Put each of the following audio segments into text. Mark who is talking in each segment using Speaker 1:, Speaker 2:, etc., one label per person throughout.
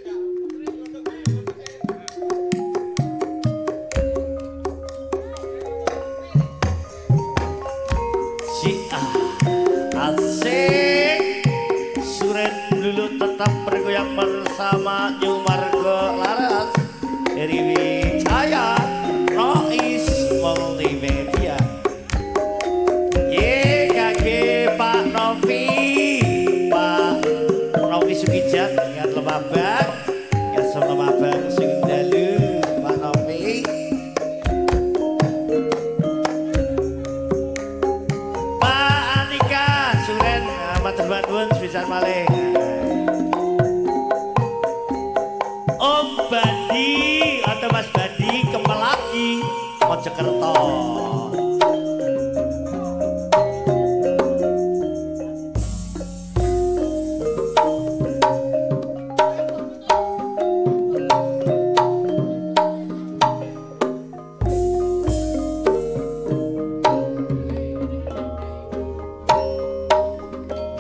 Speaker 1: Si asik suren dulu tetap bergoyang bersama Nyumargo Laras dari Wijaya Rois Multimedia. YKG Pak Novi, Pak Novi Sukijat ingat Lemabang, ingat Lemabang sing dalu Pak Novi. Pak Anika Suren matur nuwun sepisan malih. Om Bandi atau Mas Bandi Kepelagi Mojokerto.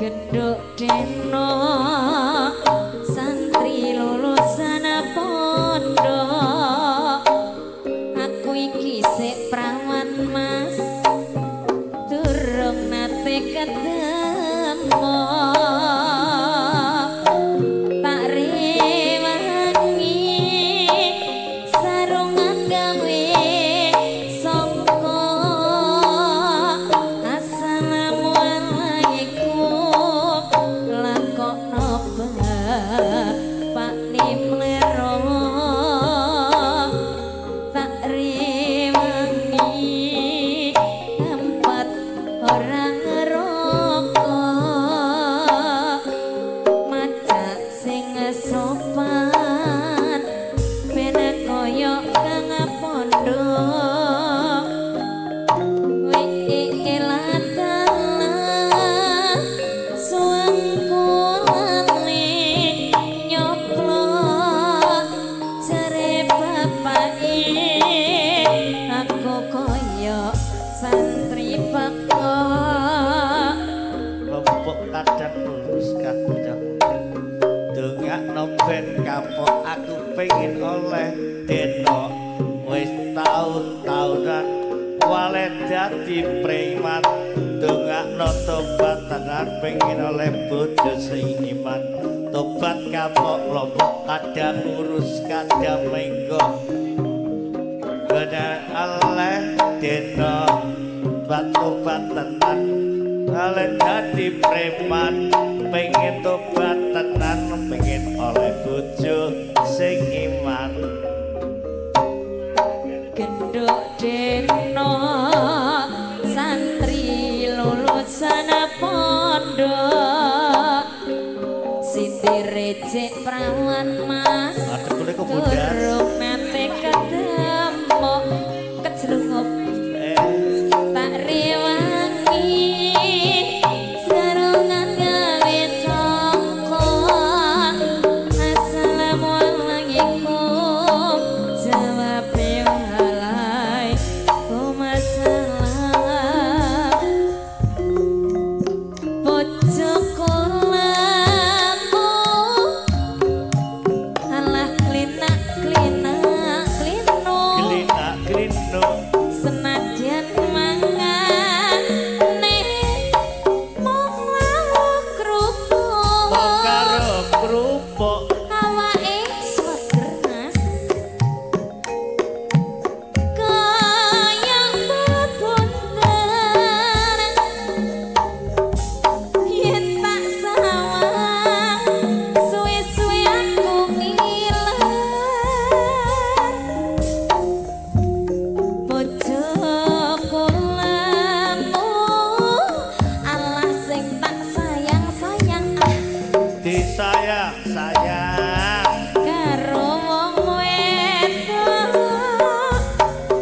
Speaker 2: Genduk deno santri lulusan pondok, aku iki sik prawan mas, durung nate ketemu. Tak rewangi sarungan gawe songko. Assalamualaikum lakokno bapak nimlero. Tak rewangi tempat orang ngerokok, macak sing sopan ben koyo kang pondok. Aku koyo santri pekok
Speaker 1: Lompok kadang lurus kadang dongakno ben kapok, aku pengen oleh deno. Wis taun-taunan wale dadi preman, dongakno tobat tenan pengen oleh bojo sing iman. Tobat kapok lompok kadang lurus kadang menggok, bener oleh deno. Tobat tenan oleh dadi preman, pengen tobat tenan pengen oleh bojo sing iman.
Speaker 2: Genduk deno santri lulusan pondok, siti recek prawan mas, durung nate ketemu keclungup. Tak rewangi sarungan gawe songko. Assalamualaikum jawabe waalaikumsalam. Bojoku lamu alah klinak klinak klino
Speaker 1: klinak klino,
Speaker 2: senajan mangane mung lawuh kerupuk
Speaker 1: karo kerupuk.
Speaker 2: Awake swager mas kaya bunten, yen tak sawang suwe-suwe aku ngiler. Bojoku lemu alah sing tak sayang-sayang, ah
Speaker 1: disayang sayang
Speaker 2: karo wong wedok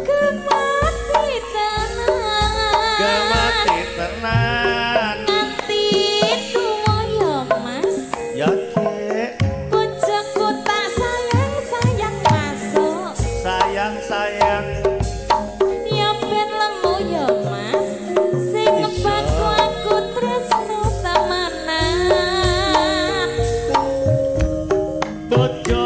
Speaker 2: gemati tenan,
Speaker 1: gemati tenan.
Speaker 2: Nganti tuwa ya mas,
Speaker 1: ya Dik,
Speaker 2: bojoku tak sayang-sayang masuk
Speaker 1: sayang sayang
Speaker 2: ya ben lemu ya mas, sing ngebaku aku tresno temenan.
Speaker 1: Bojo.